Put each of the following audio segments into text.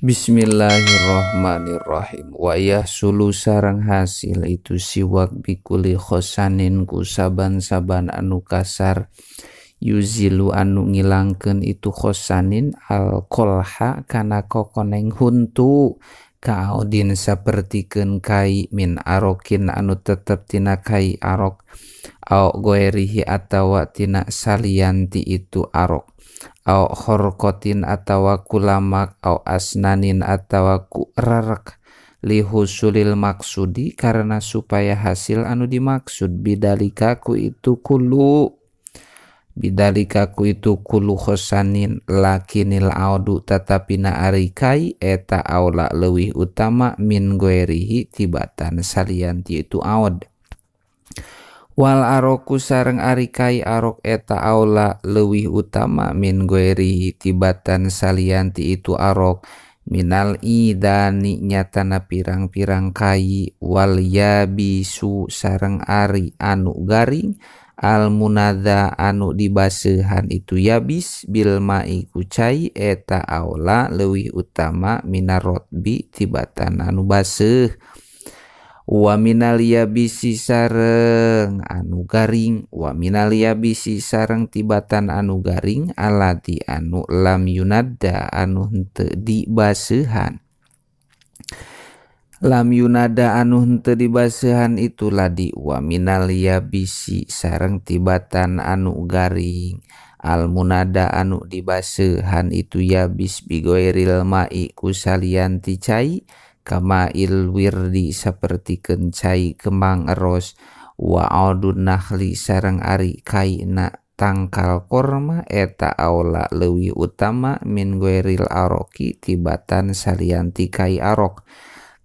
Bismillahirrahmanirrahim. Wa yahsulu sareng hasil itu siwak bikuli khosanin ku saban-saban anu kasar yuzilu anu ngilangkeun itu khosanin alkolha kana kokoneng huntu kaudin sapertikeun kai min arokin anu tetep tina kai arok au goerihi atawa tina salianti itu arok au khorkotin atawa kulamak au asnanin atawa ku rerek lihusulil maksudi karena supaya hasil anu dimaksud bidalika ku itu kulu bidalika ku itu kulu khosanin lakinil audu tetapi na ari kai eta aula leuwih utama min goerihi tibatan salianti itu aud. Wal aroku sareng ari kai arok eta aula leuwih utama min goerihi tibatan salianti itu arok minal idani nyatana pirang-pirang kai wal yabisu sareng ari anu garing al munadha anu dibaseuhan itu yabis bil ma'i ku cai eta aula leuwih utama minarotbi tibatan anu baseuh. Wa minal yabisi sareng anu garing wa minal yabisi sareng tibatan anu garing alati anu lam yunadda anu henteu dibaseuhan lam yunada anu henteu dibaseuhan itu ladi wa minal yabisi sareng tibatan anu garing al munada anu dibaseuhan itu yabis bigoiril ma'i ku salianti cai kama il wirdi sapertikeun cai kembang eros wa audun nahli sareng ari kaina tangkal korma eta aula leuwih utama min goeril aroki tibatan salianti kai arok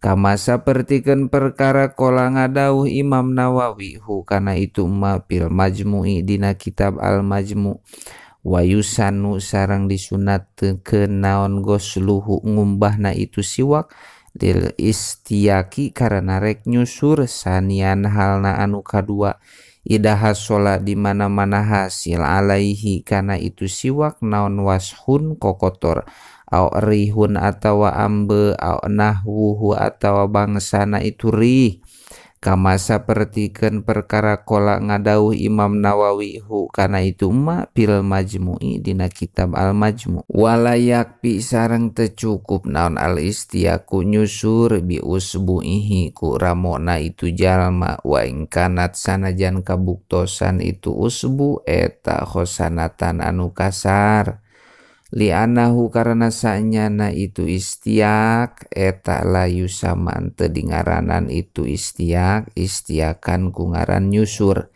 kama sapertikeun perkara kola ngadauh Imam Nawawi hu kana itu ma fil majmu'i dina kitab al majmu' wa yusanu sareng disunatkeun naon gosluhu ngumbahna itu siwak lil istiyaki karena rek nyusur sanian halna anu kadua ida hasola di mana-mana hasil alaihi kana itu siwak naon washun kokotor au rihun atawa ambe au nahwuhu atawa bangsana itu rih kama sapertikeun perkara kola ngadauh Imam Nawawi hu kana itu ma fil majmu'i dina kitab al majmu' walayak pi sareng teu cukup naon al istiyaku nyusur bi usbuihi ku ramona itu jalma wa ing kanat sanajan kabuktosan itu usbu eta khosanatan anu kasar li'anahu karena sanyana itu istiak eta layu saman teu dingaranan itu istiak istiakan ku ngaran nyusur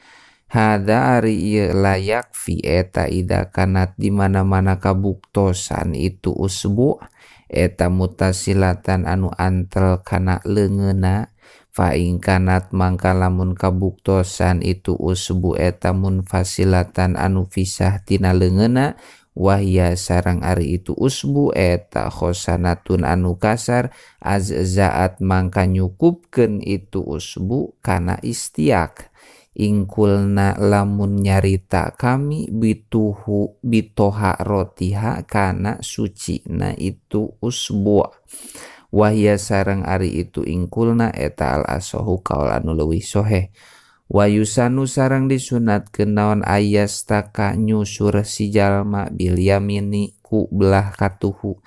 hada ari ieu layak fi eta ida kanat di mana-mana kabuktosan itu usbu eta mutasilatan anu antel kana leungeuna fa ing kanat mangka lamun kabuktosan itu usbu eta munfasilatan anu fisah tina leungeuna wahya sarang ari itu usbu eta khosanatun anu kasar azzaat mangka nyukupkeun itu usbu kana istiak ingkulna lamun nyarita kami bituhu bitoha rotiha kana sucina itu usbu wahya sarang ari itu ingkulna eta al asohu kaul anu leuwih soheh wayusanu sareng disunatkeun naon ayastaka nyusur si jalma bil yamini ku belah katuhu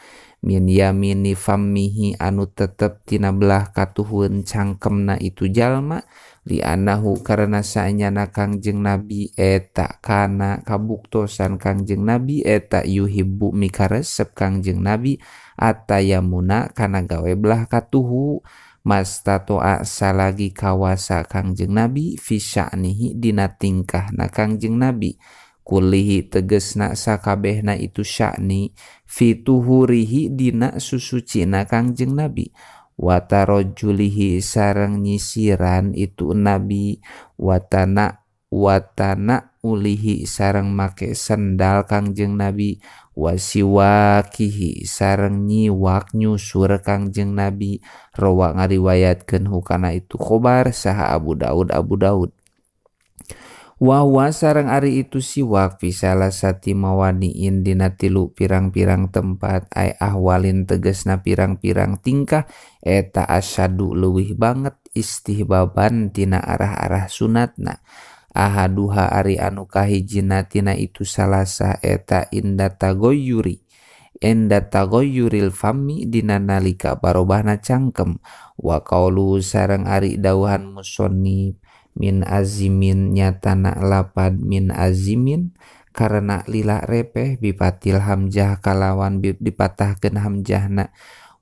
min yamini fammihi anu tetep tina belah katuhueun cangkemna itu jalma li anahu karena saenyana Kangjeng Nabi eta kana kabuktosan Kangjeng Nabi eta yuhibbu mikaresep Kangjeng Nabi atayamuna kana gawe belah katuhu mastatoa salagi kawasa Kangjeng Nabi fi sya'nihi dina tingkahna Kangjeng Nabi kulihi tegesna sakabehna itu sya'ni fi tuhurihi dina susucina Kangjeng Nabi watarajulihi sareng nyisiran itu Nabi watana watana ulihi sareng make sendal Kangjeng Nabi wasiwakihi sareng nyiwak nyusur Kangjeng Nabi rawa ngariwayatkeun hukana itu khobar saha Abu Daud Abu Daud. Wa huwa sareng ari itu siwak fi salasati mawadiin dina tilu pirang-pirang tempat ay ahwalin tegesna pirang-pirang tingkah eta asyadu leuwih banget istihbaban tina arah-arah sunatna. Ahaduha ari anu kahijina tina itu salasah eta inda tagoyuri inda tagoyuril fami dina nalika barobahna cangkem. Wa qaulu sareng ari dauhan musannif min azimin nyatana lapad min azimin karena lila repeh bipatil hamzah kalawan dipatahkeun hamzahna.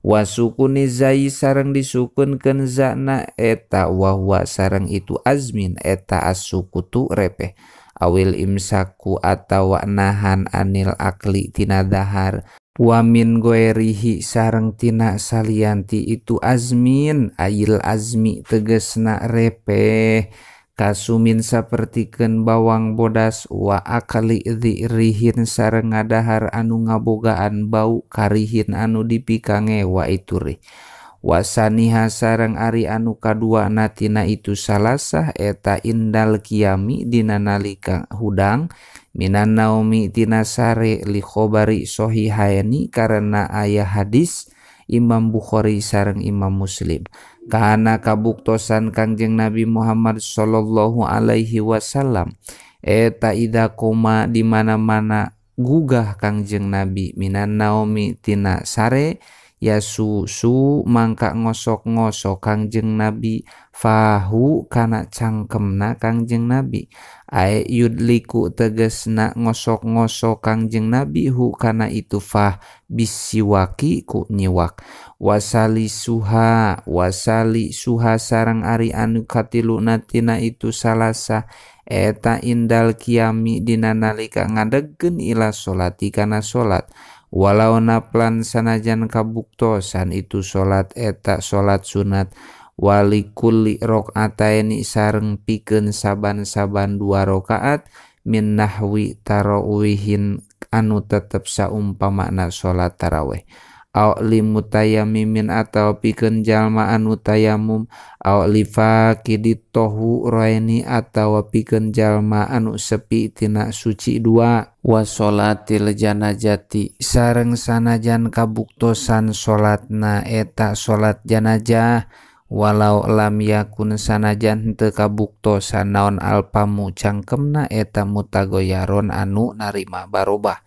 Wa sukuni zai sareng disukunkeun zana eta wa huwa sareng itu azmin eta as-sukutu repeh. Awil imsaku atawa nahan anil akli tina dahar. Wa min goerihi sareng tina salianti itu azmin ayil azmi tegesna repeh. Kasumin sapertikeun bawang bodas wa akali dzirihin sareng ngadahar anu ngabogaan bau karihin anu dipikange wa iturih. Wasaniha sareng ari anu kadua natina itu salasah eta indal kiami dina nalika hudang minan naomi tina sare li khobari sohihaini karena aya hadis Imam Bukhari sareng Imam Muslim. Kana kabuktosan Kangjeng Nabi Muhammad sallallahu alaihi wasallam eta ida koma di mana-mana gugah Kangjeng Nabi minan naomi tina sare ya susu mangka ngosok-ngosok Kangjeng Nabi fahu kana cangkemna Kangjeng Nabi ae yudliku tegesna ngosok-ngosok Kangjeng Nabi hu kana itu fah bisiwaki ku nyiwak. Wasali suha wasali suha sareng ari anu katiluna tina itu salasa eta indal kiami dina nalika ngadegkeun ila salati kana salat. Walau naplan sanajan kabuktosan itu salat eta salat sunat. Walikulli rakaataini sareng pikeun saban-saban dua rakaat min nahwi tarawihin anu tetep saumpamana salat tarawih. Aw limutayammimin atawa pikeun jalma anu tayamum. Aw lifaqidi tohuraini atawa pikeun jalma anu sepi tina suci dua. Wa sholatil janazati sareng sanajan kabuktosan salatna eta salat janazah. Walau lam yakun sanajan teu kabuktosan naon alpamu cangkemna eta mutagoyaron anu narima barobah.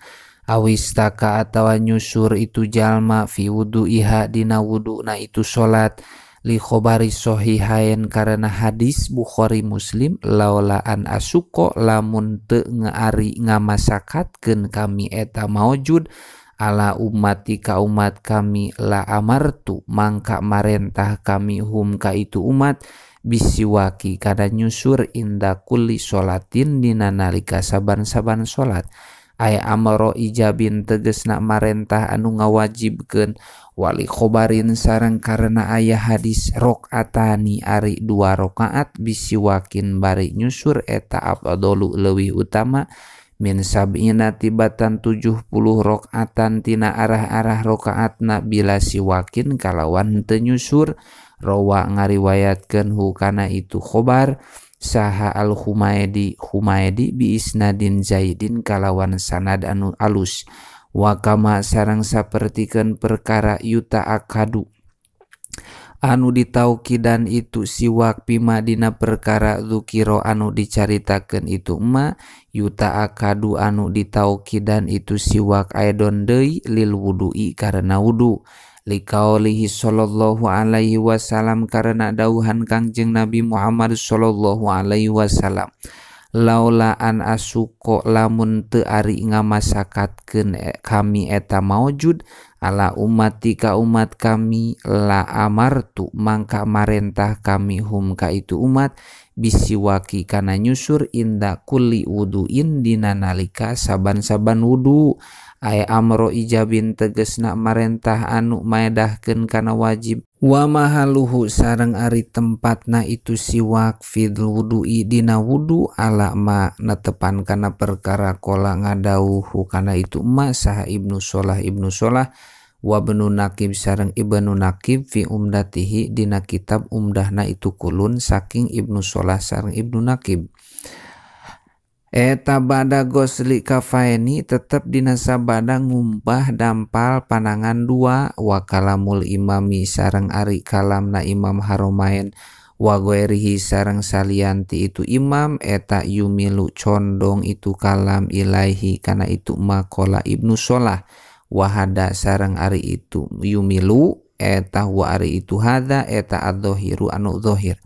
Awistaka atawa nyusur itu jalma fi wudu'iha dina wuduna itu salat li khobari sahihain karena hadis Bukhari Muslim laula an asuko lamun teu ngaari ngamasakatkeun kami eta maujud ala ummati ka umat kami la amartu mangka marentah kami hum ka itu umat bisiwaki kana nyusur inda kulli sholatin dina nalika saban-saban salat. Ay amro ijabin tegesna marentah anu ngawajibkeun. Wali khobarin sareng karena aya hadis rakaatani ari dua rakaat bisiwakin bari nyusur eta afdalu leuwih utama min sab'ina tibatan 70 rakaatan tina arah-arah rakaatna bila siwakin kalawan teu nyusur. Rawa ngariwayatkeun hu kana itu khobar saha al Humaidi Humaidi bi isnadin zaidin kalawan sanad anu alus. Wa kama sareng sapertikeun perkara yuta akadu anu ditaukidan itu siwak pima dina perkara dzukira anu dicaritakeun itu ma yuta akadu anu ditaukidan itu siwak aidon deui lil wudu'i karena wudu. Liqaulihi sallallahu alaihi wasallam karena dauhan Kangjeng Nabi Muhammad sallallahu alaihi wasallam laula an asuko lamun teu ari ngamasakatkeun kami eta maujud ala ummati ka umat kami la amartu mangka marentah kami hum ka itu umat bisiwaki kana nyusur inda kulli wuduin dina nalika saban-saban wudu. Ay amro ijabin tegesna marentah anu maedahkeun kana wajib. Wa mahaluhu sareng ari tempatna itu siwak fil wudu'i dina wudu ala ma netepan kana perkara kola ngadauhu kana itu ma saha Ibnu Solah Ibnu Solah wa Ibnu Nakib sareng Ibnu Nakib fi umdatihi dina kitab umdahna itu kulun saking Ibnu Solah sareng Ibnu Nakib. Eta bada gosli kafaini tetep dina sabada ngumbah dampal panangan dua wa kalamul imami sareng ari kalamna imam Haromain wa ghairihi sareng salianti itu imam eta yumilu condong itu kalam ilaihi kana itu maqala Ibnu Sholah wahada sareng ari itu yumilu eta wa ari itu hadza eta adz-dzahiru anu zahir.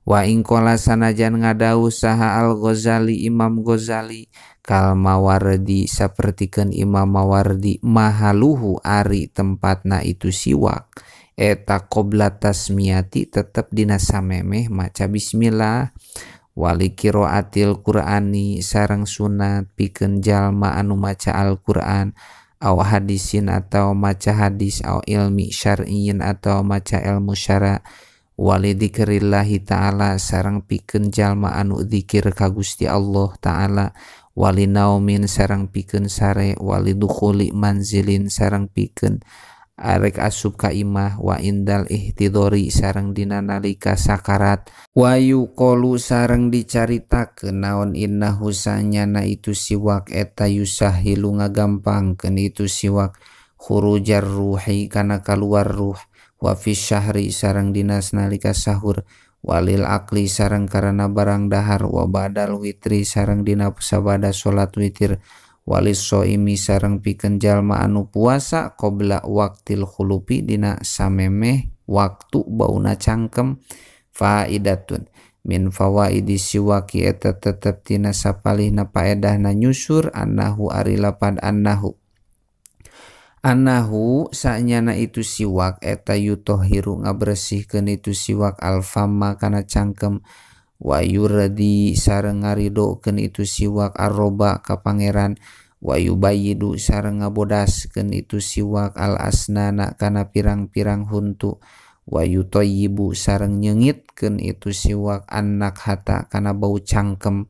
Wa ingkola sanajan ngadau saha Al-Ghazali Imam Ghazali kal Mawardi sapertikeun Imam Mawardi mahaluhu ari tempatna itu siwak eta qobla tasmiyati tetep dina samemeh maca bismillah wali qiraatil Qur'ani sareng sunat pikeun jalma anu maca Al-Qur'an aw hadisin atau maca hadis aw ilmi syar'iyyin atau maca ilmu syara wali dzikrillahi ta'ala sareng pikeun jalma anu dzikir ka Gusti Allah ta'ala wali naumin sareng pikeun sare wali dukhuli manzilin sareng pikeun arek asup ka imah wa indal ihtidori sareng dina nalika sakarat wa yuqalu sareng dicaritakeun naon innahu sanyana itu siwak eta yusahilu ngagampangkeun itu siwak khurujar ruhi kana kaluar ruh wa fi syahri sareng dinas nalika sahur walil akli sareng karena barang dahar wa badal witri sareng dina sabada salat witir walis soimi sareng pikeun jalma anu puasa qabla waqtil khulufi dina samemeh waktu bauna cangkem. Faidatun min fawaidi siwaki eta tetep tina sapalihna paedahna nyusur annahu ari lapad annahu annahu sanyana itu siwak eta yutohiru ngabersihkeun itu siwak alfama kana cangkem wa yurdi sareng ngaridokeun itu siwak arroba ka pangeran wa yubayyidu sareng ngabodaskeun itu siwak al asnana kana pirang-pirang huntu wa yutayyibu sareng nyeungitkeun itu siwak anak hata kana bau cangkem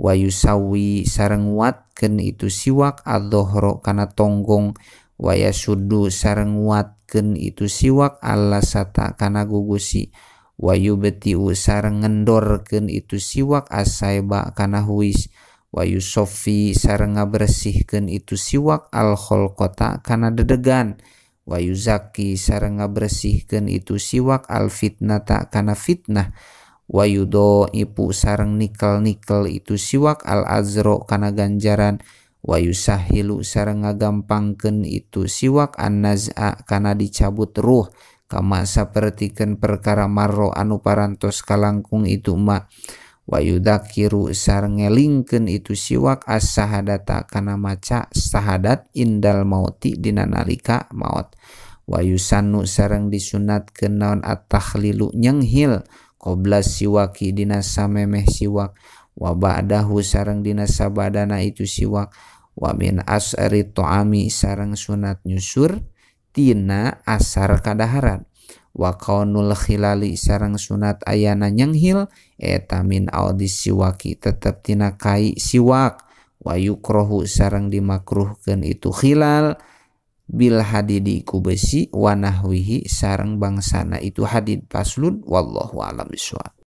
wa yusawi sareng nguatkeun itu siwak adz-dzohra kana tonggong wa yasuddu sareng nguatkeun itu siwak allasata kana gugusi wa yubtiu sareng ngendorkeun itu siwak asaiba kana huis wa yusofi sareng ngabersihkeun itu siwak al kholqata kana dedegan wa yuzaki sareng ngabersihkeun itu siwak al fitnata kana fitnah wa yudaipu sareng nikel-nikel itu siwak al azro kana ganjaran wa yusahilu sareng ngagampangkeun itu siwak an-naz'a kana dicabut ruh kama sapertikeun perkara marro anu parantos kalangkung itu ma wa yudzakiru sareng ngelingkeun itu siwak as-sahadata kana maca sahadat indal mauti dina nalika maot wa yusannu sareng disunatkeun naon at-takhlilu nyenghil qabla siwaki dina samemeh siwak wa ba'dahu sareng dina sabadana itu siwak wa min asri ta'ami sareng sunat nyusur tina asar kadaharan wa kaunul khilali sareng sunat ayana nyenghil eta min audis siwaki tetep tina kai siwak wa yukrohu sareng dimakruhkeun itu khilal bil hadidi ku besi wa nahwihi sareng bangsana itu hadid. Paslun wallahu a'lam bishawab.